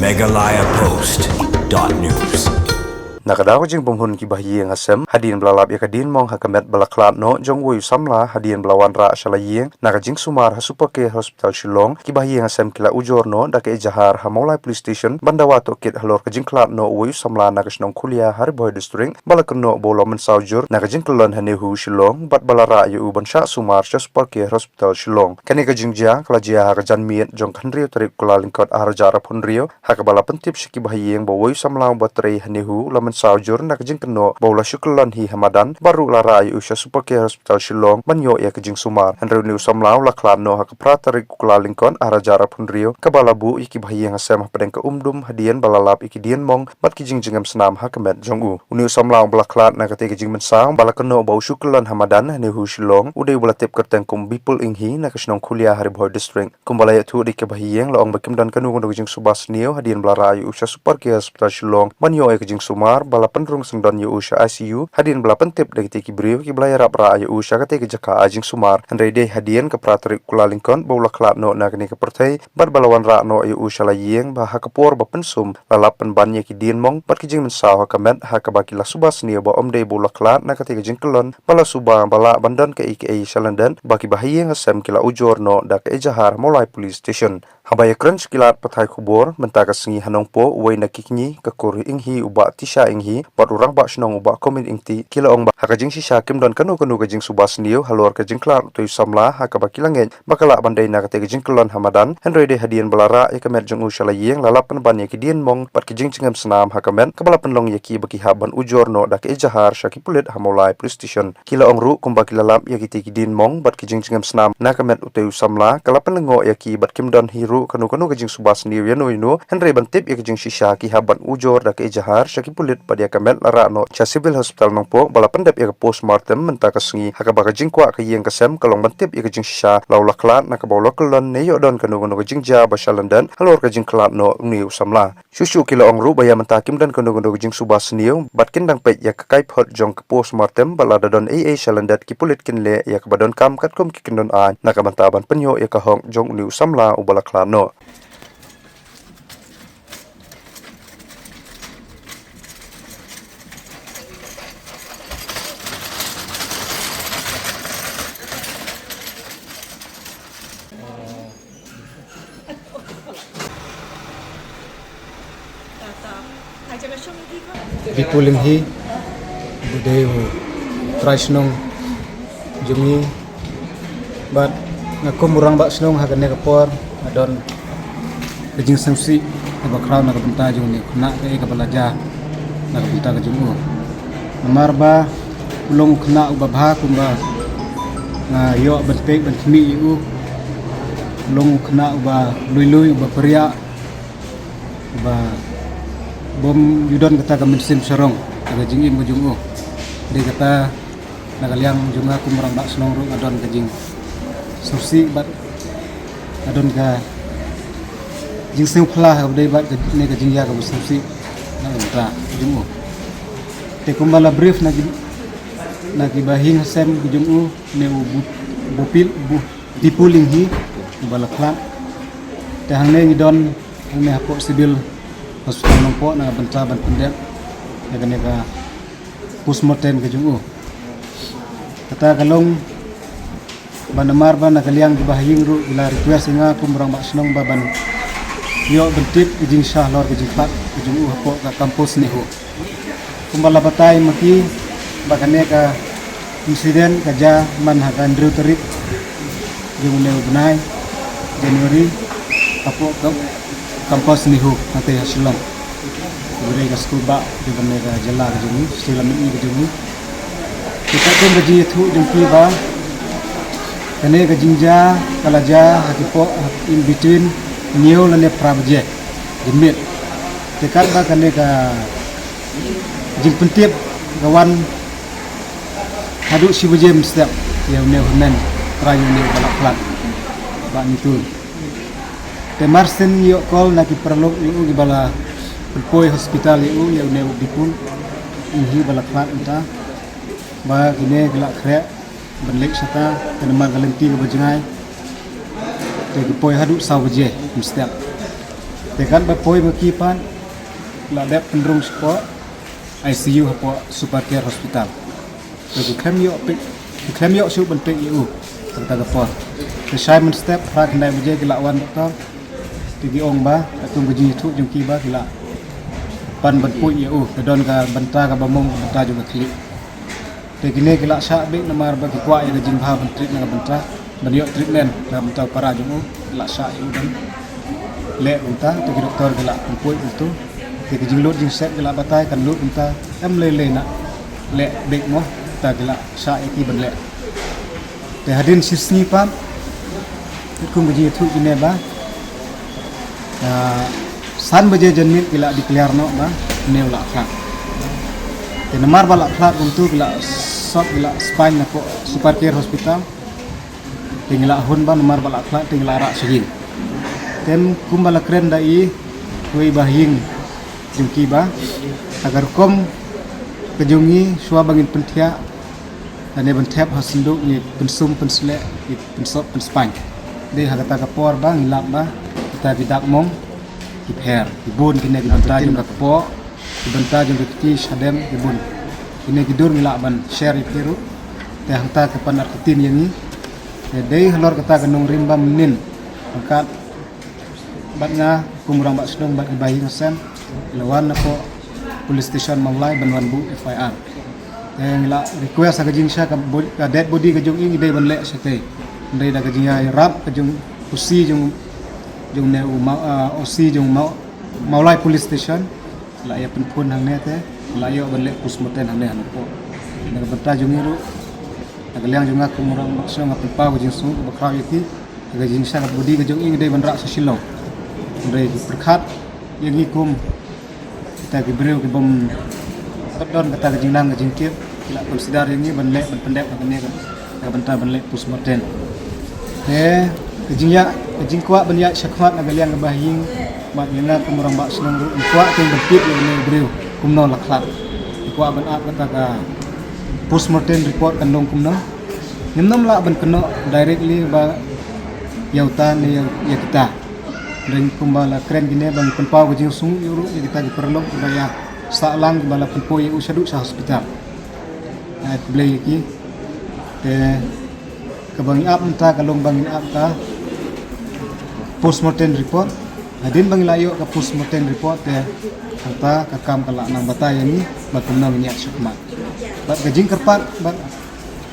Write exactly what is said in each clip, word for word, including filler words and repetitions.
Meghalaya Post dot news. Na ka daw ka jingbymhun ki bahaïing hasem hadien ba la lap ïa ka dienmong ha ka met ba la khlad noh jong uwei u samla hadien ba la wanrah sha la ïing na ka jingsumar ha Super Care Hospital Shillong, ki bahaïing hasem ki la ujor noh da ka ejahar ha Mawlai Police Station ban dawa tohkit halor ka jingkhlad noh uwei u samla na ka shnong Khulia ha Ri Bhoi District ba la kynnoh ba u la mynsaw jur na ka jingkyllon ha NEHU Shillong bad ba la rah ïa u ban shah sumar sha Super Care Hospital Shillong. Kane ka jingjia ka la jia ha ka janmiet jong ka hynriew tarik Kyllalyngkot arhajar arphew hynriew, ha kaba la pyntip sha ki bahaïing ba uwei u samla uba trei ha NEHU u la mynsaw jur na ka jingkynnoh ba u la shu kyllon hi ha madan bad ruh la rah ïa u sha Super Care Hospital Shillong ban ïoh ïa ka jingsumar. Hynrei une u samla u la khlad noh ha ka phra tarik Kyllalyngkot arhajar arphew hynriew, kaba la buh ïa ki bahaïing hasem hapdeng ka umdum hadien ba la lap ïa ki dienmong bad ki jingjngem snam ha ka met jong u. Une u samla uba la khlad na katei ka jingmynsaw ba la kynnoh ba u shu kyllon ha madan ha NEHU Shillong u dei uba la tip kyrteng kum Bipul Enghi na ka shnong Khulia ha Ri Bhoi District. Kumba la ïathuh da ki bahaïing, la ong ba kim don kano kano ka jingsuba sniew hadien ba la rah ïa u sha Super Care Hospital Shillong ban ïoh ïa ka jingsumar, ba la pynrung syndon ïa u sha ICU hadien ba la pyntip da kitei ki briew kiba la ïarap rah ïa u sha katei ka jaka ai jingsumar. Hynrei dei hadien ka phra tarik Kyllalyngkot ba u la khlad noh na kane ka pyrthei bad ba la wanrah noh ïa u sha la ïing, ba ha ka por ba pynsum la lap pynban ïa ki dienmong bad ki jingmynsaw ha ka met, ha kaba ki la suba sniew ba ym dei ba u la khlad na katei ka jingkyllon ba la suba ba lah ban don kaei kaei shalyndet, ba ki bahaïing hasem ki la ujor noh da ka ejahar ha Mawlai Police Station. Haba ïakren sha ki lad pathai khubor mynta ka sngi ha Nongpoh, uwei na ki kñi ka kur Enghi, u Bah Tisha Enghi, bad u Rangbah Shnong u Bah Komit Ingti, ki la ong ba ha ka jingshisha kim don kano kano ka jingsuba sniew halor ka jingkhlad utei u samla, ha kaba ki la ngeit ba ka lah ban dei na katei ka jingkyllon ha madan. Hynrei dei hadien ba la rah ïa ka met jong u sha la ïing, la lap pynban ïa ki dienmong bad ki jingjngem snam ha ka met, kaba la pynlong ïa ki ba ki hap ban ujor noh da ka ejahar sha ki pulit ha Mawlai Police Station. Ki la ong ruh kumba ki la lap ïa kitei ki dienmong bad ki jingjngem snam na ka met utei u samla, ka la pynlyngngoh ïa ki bad kim don hi ruh kano kano ka jingsuba sniew ïano ïano. Hynrei ban tip ïa ka jingshisha ki hap ban ujor da ka ejahar sha ki pulit bad ïa ka met la rah noh sha Civil Hospital Nongpoh ba la pyndep ïa ka postmortem mynta ka sngi, ha kaba ka jingkwah ka ïing ka sem ka long ban tip ïa ka jingshisha la u la khlad na kaba u la kyllon ne ïoh don kano kano ka jingjia ba shalyndet halor ka jingkhlad noh une u samla. Shuh shuh ki la ong ruh ba ïa mynta kim don kano kano ka jingsuba sniew bad kin dang peit ïa ka kaiphod jong ka postmortem, bad lada don ei ei shalyndet ki pulit kin leh ïa kaba donkam katkum ki kyndon aiñ na ka bynta ban pynïoh ïa ka hok jong une u samla uba la khlad noh. Bipul Enghi, uba dei u trai shnong jong ngi, bad nga kum u Rangbah Shnong ha kane ka por nga don ka jingsngewsih kaba khraw na ka bynta jong une u khynnah, kaei kaba la jia na ka bynta ka jong u. Namar ba u long u khynnah uba bha kumba nga ïoh ban peit ban khmih ïa u. U long u khynnah uba lui lui, uba pyrïah, uba bym ju don kata ka mynsiem sarong ha ka jingim ka jong u. Dei kata na ka liang jong nga kum u Rangbah Shnong ruh nga don ka jingsngewsih bad nga don ka jingsngewphylla ha kaba dei bad kane ka jingïa kaba sngewsih na ka bynta ka jong u. Te kumba la brief na ki, na ki bahaïing hasem ka jong u, une u Bu-, Bupil, Bu-, Bipul Enghi uba la khlad. Te hangne ngi don hangne hapoh Civil Hospital Nongpoh na ka bynta ban pyndep ïa kane ka postmortem ka jong u. Kata ka long ba namar ba na ka liang ki bahaïing ruh ki la request ïa nga kum u Rangbah Shnong ba ban ïoh ban tip ka jingshisha halor ka jingkhlad ka jong u hapoh ka campus NEHU. Kumba la batai ma ki ba kane ka incident ka jia man ha ka hynriew tarik jong une u bnai January, hapoh ka campus NEHU hangtei ha Shillong. Kaba dei ka skul bah jong kane ka jylla ka jong ngi, state la mihngi ka jong ngi. Te katkum ka jingïathuh jong ki ba kane ka jingjia ka la jia ha ki por, ha, in between hynñiew lane phra baje janmiet. Te katba kane ka jingpyntip ka wan haduh shi baje mynstep ïa une u hynmen trai une uba la khlad, Bah Nitul. Te marsien ïoh call na ki paralok ïa u kiba la pynpoi hospital ïa u, ïa une u Bipul Enghi ba la khlad mynta, ba kine ki la khreh ban leit shata, te namar ka lynti kaba jngai te ki poi haduh saw baje mynstep. Te katba poi ma ki pat la dep pynrung shapoh I C U hapoh Super Care Hospital. Te ki khlem ïoh peit, ki khlem ïoh shuh ban peit ïa u ha kata ka por. Te shai mynstep phra khyndai baje ki la wan doktor. Te ki ong ba katkum ka jingïathuh jong ki ba ki la pan ban poi ïa u, ka don ka bynta kaba mong, ka bynta jong ka khlieh. Te kine ki la shah beit namar ba ki kwah ïa ka jingbha ban treat na ka bynta, ban ïoh treatment na ka bynta u para jong u. Ki la shah ïa u ban leh kumta, te ki doktor ki la pynpoi kumtu. Te ki jinglut jingset ki la batai kan lut kumta, em lei lei na leh beit mo, te ki la shah ïa ki ban leh. Te hadien shi sngi pat, katkum ka jingïathuh kine ba, ah, san baje janmiet ki la declare noh ba une u la khlad. Te namar ba la khlad kumtu ki la sot, ki la spaiñ napoh Super Care Hospital. Te ngi la hun ba namar ba la khlad te ngi la rah sha ïing. Te kumba la kren da i, wei ba ha ïing jong ki ba, ha ka rukom ka jong ngi shuwa ba ngin pynthiah lane ban thep ha synduk ngi pynsum pynsleh, ngi pynsop pynspaiñ. Dei ha kata ka por ba ngi lap ba kita ki dak mong ki pher, ki bun kine ki bynta jong ka kpoh, ki bynta jong ka kti shadem, ki bun. Kine ki dur ngi lah ban share ïa phi ruh. Te hangta ka pan artatien ïa ngi. Te dei halor kata ka nongrim ba mynnin, hangkat bad nga kum u rangbah shnong bad ki bahaïing hasem, la wan napoh police station Mawlai ban wan buh F I R. Te ngi la request ha ka jingshah ka bo-, ka dead body ka jong i ngi dei ban leh shatei. Hynrei da ka jingïarap ka jong O C jong, jong ne u Ma-, ah, O C jong Ma-, Mawlai Police Station, la ïa pynphone hangne te la ïoh ban leh postmortem hangne ha Nongpoh. Na ka bynta jong ngi ruh, na ka liang jong nga kum u rangbah shnong nga pynpaw ka jingsngew kaba khraw ïa ki. Ka jingshah ka body ka jong i ngi dei ban rah sha Shillong. Hynrei ki pyrkhat ïa ngi kum kita ki briew ki bym pat don kata ka jingnang ka jingtip, ki la consider ïa ngi ban leh, ban pyndep ha kane ka, ka bynta ban leh postmortem. Te ka jingïa, ka jingkwah ban ïa shakhmat na ka liang ka bahaïing, bad ïa nga kum u rangbah shnong ruh, nga kwah ban pyntip ïa une u briew kumno la khlad. Nga kwah ban ap kata ka postmortem report kan long kumno. Ngim nym lah ban kynnoh directly ba ïa uta ne ïa, ïa kita. Hynrei kumba la kren kine ba ngi pynpaw ka jingsngew ïa u ruh ïa kita ki paralok ba ïa sah lang ba la pynpoi ïa u shaduh sha hospital. Ai khublei ïa ki. Te kaba ngi ap mynta ka long ba ngin ap ka postmortem report. Hadien ba ngi la ïoh ka postmortem report te hangta ka kam ka la nang batai ïa ngi ba kumno ngin ïa shakmat. Bad ka jingkyrpad bad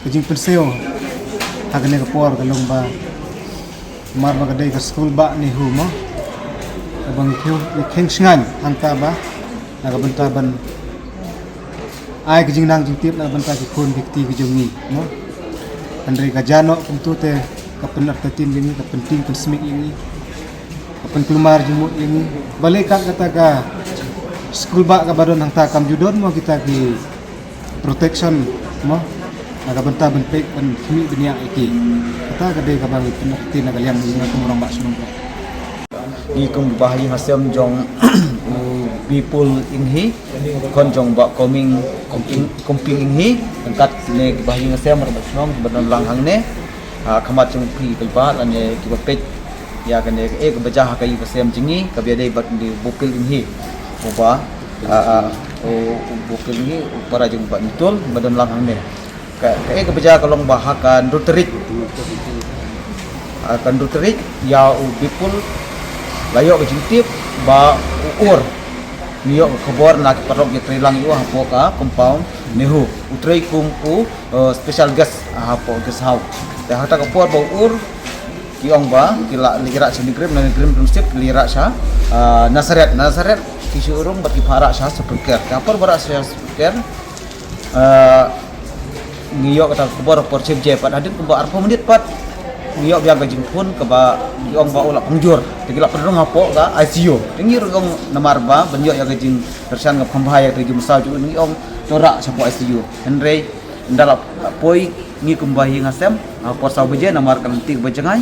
ka jingpynsngew ha kane ka por ka long ba namar ba ka dei ka skul bah NEHU mo, kaba ngi khiew, ngi kheiñ shngaiñ hangta ba na ka bynta ban ai ka jingnang jingtip na ka bynta ki khun ki kti ki jong ngi mo. Hynrei ka jia noh kumtu te ka pynartatien ïa ngi, ka pyntieng pynsmit ïa ngi, ka pynkulmar jingmut ïa ngi. Balei kat kata ka skul bah kaba don hangta kam ju don mo kita ki protection mo, na ka bynta ban peit ban khmih bniah ïa ki. Kata ka dei kaba ngi pynartatien na ka liang jong nga kum u rangbah shnong. Ngi kum ki bahaïing hasem jong u Bipul Enghi, khun jong Bah Koming, Komping, Komping Enghi, ryngkat kine ki bahaïing hasem rangbah shnong kiba don lang hangne. Ha khmat jong phi ki paidbah lane kiba peit ïa kane kaei kaba jia ha ka ïing ka sem jong ngi kaba ïadei bad u Bipul Enghi, uba, ah, ah, u, u Bipul Enghi u para jong Bah Nitul ba don lang hangne. Ka, kaei kaba jia ka long ba ha ka hynriew tarik, ha ka hynriew tarik ïa u Bipul la ïoh ka jingtip ba u Ur. Ngi ïoh ka khubor na ki paralok ïatreilang ïa u hapoh ka compound NEHU. U trei kum u, eh, special guest, ah, hapoh guest house. Te ha kata ka por ba u Ur, ki ong ba ki la ïarap sha NEIGRIHMS, na NEIGRIHMS Township ki la ïarap sha, ah, Nazareth, Nazareth ki shu rung bad ki pharap sha Super Care. Te ha por ba rah sha Super Care, ah, ngi ïoh kata ka khubor por shiphew bajai pat, hadien kumba arphew minit pat ngi ïoh biang ka jingphone kaba ki ong ba u la pynjur. Te ki la pynrung hapoh ka I C U. Te ngi ruh ong namar ba ban ïoh ïa ka jingkyrshan kaba kham bha ïa ka jingmynsaw jong u, ngi ong to rah shapoh I C U. Hynrei ynda la, la poi ngi kum bahaïing hasem ha por saw baje namar ka lynti kaba jngai.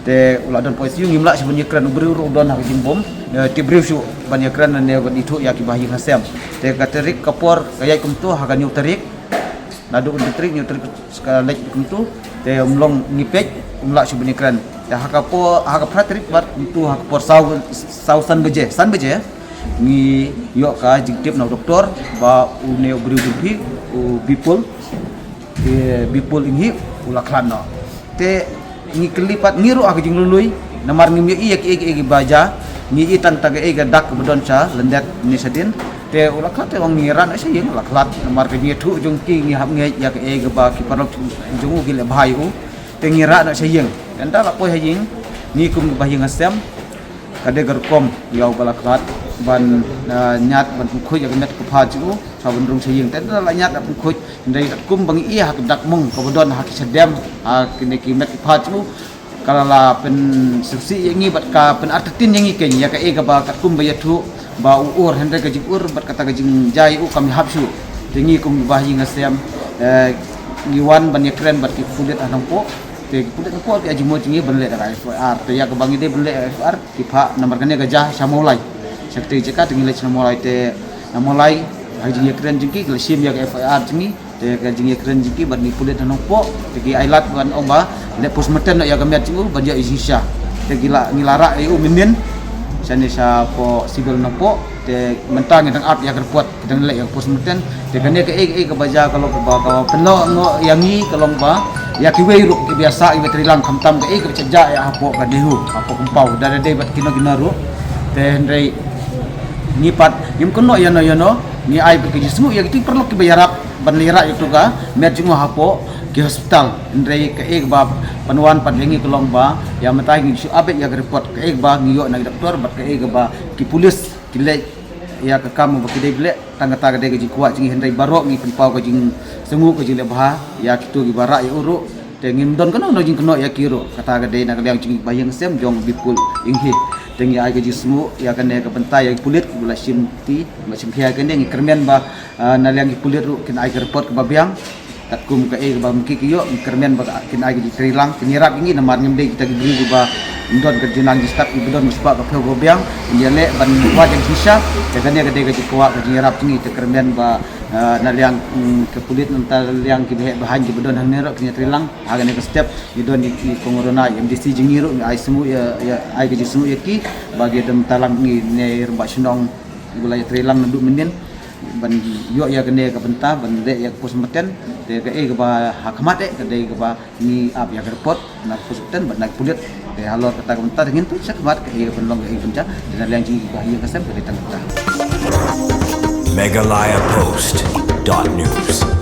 Te u la don hapoh I C U, ngim lah shuh ban ïakren, u briew ruh u don ha ka jingbym, eh, tip briew shuh ban ïakren ne ban ithuh ïa ki bahaïing hasem. Te ka tarik ka por ka ïaid kumto ha ka hynñiew tarik. Naduh ka hynriew tarik, hynñiew tarik ka leit kumto. Te um long, ngi peit um lah shuh ban ïakren. Te ha ka por, ha ka phra tarik bad kumtu ha ka por saw, saw san baje, san baje, ngi ïoh ka jingtip na u doktor ba une u briew jong phi, u Bipul, eh, Bipul Inghi, u la khlad noh. Te ngi kylli pat ngi ruh ha ka jinglului, namar ngim ïohi ïa kiei kiei kiba jia, ngi ïohi tang kata kaei ka dak kaba don sha lyndet ne shadien. Te u la khlad, te ong ngi rah noh sha ïing, u la khlad, namar ka jingïathuh jong ki ngi hap ngeit ïa kaei kaba ki paralok jong u ki leh bha ïa u. Te ngi rah noh sha ïing. Te ynda la poi ha ïing, ngi kum kiba ha ïing ha sem, ka dei ka rukom ïa uba la khlad ban, ah, ñiad ban pynkhuid ïa ka met ka phad jong u, sa ban rung sha ïing. Te ynda la ñiad la pynkhuid, hynrei katkum ba ngi ïohi ha ka dak mung kaba don ha ki shadem, ha kine ki met ki phad jong u, ka la, la pynsngewsih ïa ngi bad ka pynartatien ïa ngi kein ïa kaei kaba katkum ba ïathuh ba u ur, hynrei ka jingur bad kata ka jingjia ïa u kam ïahap shuh. Te ngi kum kiba ha ïing ha sem, eh, ngi wan ban ïakren bad ki pulit ha Nongpoh. Te ki pulit Nongpoh ki ai jingmut jong ngi ban leh da ka F I R. Te ïa kaba ngi dei ban leh F I R, ki phah namar kane ka jia sha Mawlai. Sha katei ka jaka te ngi leit sha Mawlai, te na Mawlai ha ka jingïakren jong ki, ki la shim ïa ka F I R jong ngi. Te ka jingïakren jong ki bad ngi pulit ha Nongpoh, te ki ai lad ban ong ba leh postmortem noh ïa ka met jong u ban ïoh ïa ka jingshisha. Te ki la, ngi la rah ïa u mynnin shane shapoh Civil Nongpoh. Te mynta ngi dang ap ïa ka report, ki dang leh ïa ka postmortem. Te kane kaei kaei kaba jia ka long kaba, kaba pynlong noh ïa ngi, ka long ba ïa kiwei ruh kiba ïa sah, kiba ïa treilang, khamtam kaei kaba sha jia ïa hapoh ka DEHU, hapoh Kumpaw, da da dei bad kino kino ruh. Te hynrei ngi pat ngim kynnoh ïano ïano, ngi ai bad ka jingsngew ïa kito ki paralok kiba ïarap ban leit rah ïa kato ka met jong u hapoh ki hospital. Hynrei kaei kaba pynwan pat ïa ngi ka long ba ïa mynta ngi shu ap beit ïa ka report, kaei kaba ngi ïoh na ki doktor bad kaei kaba ki pulit ki leh ïa ka kam ba ki dei ban leh. Tang kata ka dei ka jingkwah jong ngi, hynrei baroh ngi pynpaw ka jingsngew, ka jingleh bha ïa kito kiba rah ïa u ruh. Te ngim don kano kano jingkynnoh ïa ki ruh. Kata ka dei na ka liang jong ngi ba ha ïing ha sem jong Bipul Inghi. Te ngi ai ka jingsngew ïa kane ka bynta ïa ki pulit kiba la shim ti, ba shim khia ïa kane. Ngi kyrmen ba, ah, na liang ki pulit ruh kin ai ka report kaba biang. Katkum kaei kaba ma ki ki ïoh, ngi kyrmen ba kin ai ka jingtreilang, kin ïarap ïa ngi namar ngim dei kita ki briew kiba don ka jingnang jingstad, kiba don ka spah ka phew kaba biang. Ngi ïaleh ban wad ïa ka jingshisha. Te kane ka dei ka jingkwah, ka jingïarap jong ngi. Te kyrmen ba, ah, na liang, mm, ka pulit, na liang kiba heh ba haiñ kiba don hangne ruh kin ïatreilang. Ha kane ka step ngi don ïa i Kong Rona, i MDC jong ngi ruh, ngi ai sngew ïa, ïa, ai ka jingsngew ïa ki ba ki ïadon bynta lang, ngi ne rangbah shnong kiba la ïatreilang naduh mynnin ban ïoh ïa kane ka bynta ban leh ïa ka postmortem. Te kaei kaba ha khmat eh ka dei kaba ngi ap ïa ka report na ka postmortem bad na ki pulit. Te halor kata ka bynta te ngin peit shakhmat kaei ka ban long, kaei ka ban jia. Te na liang jong ngi kiba ha ïing ha sem ka dei tang kata. Meghalaya Post dot news.